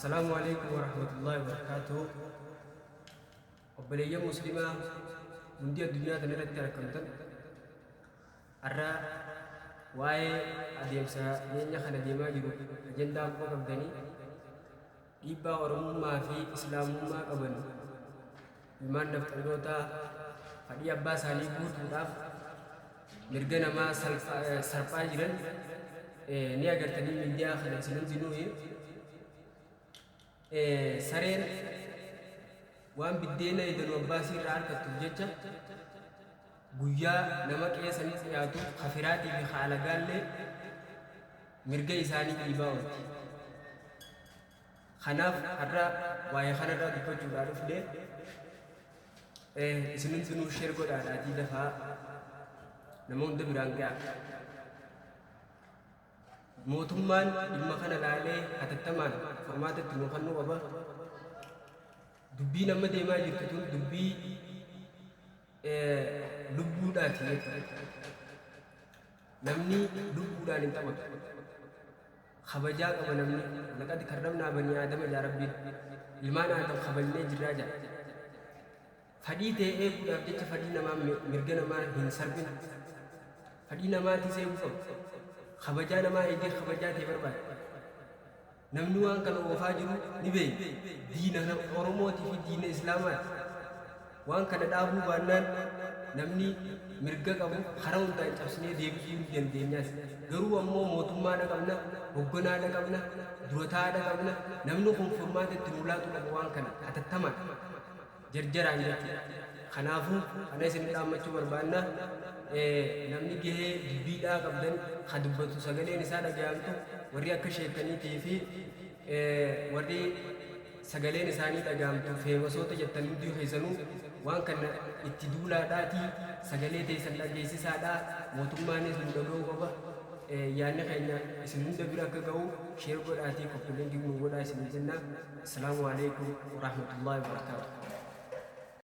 Assalaamu alaikum warahmatullaahi wabarakaatuh. Obboleeyyan muslimaa hundi addunyaa tana irratti argamtan, har'a waa'ee adeemsa dhiyeenya kana deemaa jiru ajandaa quba qabdanii, dhiibbaa Oromummaa fi Islaamummaa qaban ilmaan nafxanyootaa fadhii abbaa isaanii guutuudhaaf mirga namaa sarphaa jiran ni agartanii miidiyaa kana isin hundinuu. Sareen waan biddeena edanuu abbaa isii irraa argattuuf jecha guyyaa nama qe'ee sanitti dhiyaatu ka firaatii fi ka alagaallee mirga isaanii dhiibaa oolti. Kanaaf har'a waa'ee kanarraa dubbachuudhaa dhufne. Isin hundinuu share godhaadhaatii dafaa nama hunda biraan ga'a. Mootummaan dhimma kana laalee hatattamaan furmaata itti nuu kennuu qaba. Dubbiin amma deemaa jirtu tun dubbii lubbuudhaati jechuudha. Namni lubbuudhaan hin taphatu. Kabajaa qaba namni. Laqad karramnaa banii Aadama jaa Rabbiin. Ilmaan Aadam kabajnee jirraa jaa. Fadhii tee eeguudhaaf jecha fadhii namaa, mirga namaa hin sarbin. Fadhii namaatiis eeguu qabda. Kabajaa namaa eegee kabajaa tee barbaadi. Namni waan kana oofaa jiru ni beeyna. Diina Oromootii fi diina Islaamaati. Waan kana dhaabuu baannaan namni mirga qabu karaa hundaan cabsinee deebisuu ni dandeenyaas. Garuu ammoo mootummaadha qabna, hogganaadha qabna, durataadha qabna. Namni kun furmaata itti nuu laatu qaba waan kana hatattamaan. Jarjaraan jechuudha. Kanaafuu kana isin dhaammachuu barbaanna. Namni gahee dubbiidhaa qabdan ka dubbatu sagaleen isaa dhagayamtu, warri akka sheekaniitii fi warri sagaleen isaanii dhagayamtu feemasoota jettan hundi keessanuu waan kana itti duulaadhaatii sagalee teessan dhageessisaadhaa, mootummaanis nu dhaga'uu qaba. Yaadni keenya isin hunda bira akka ga'u share godhaatii copy link nu godhaa isin jenna. Assalaamu alaikum warahmatullahi wabarakatuh.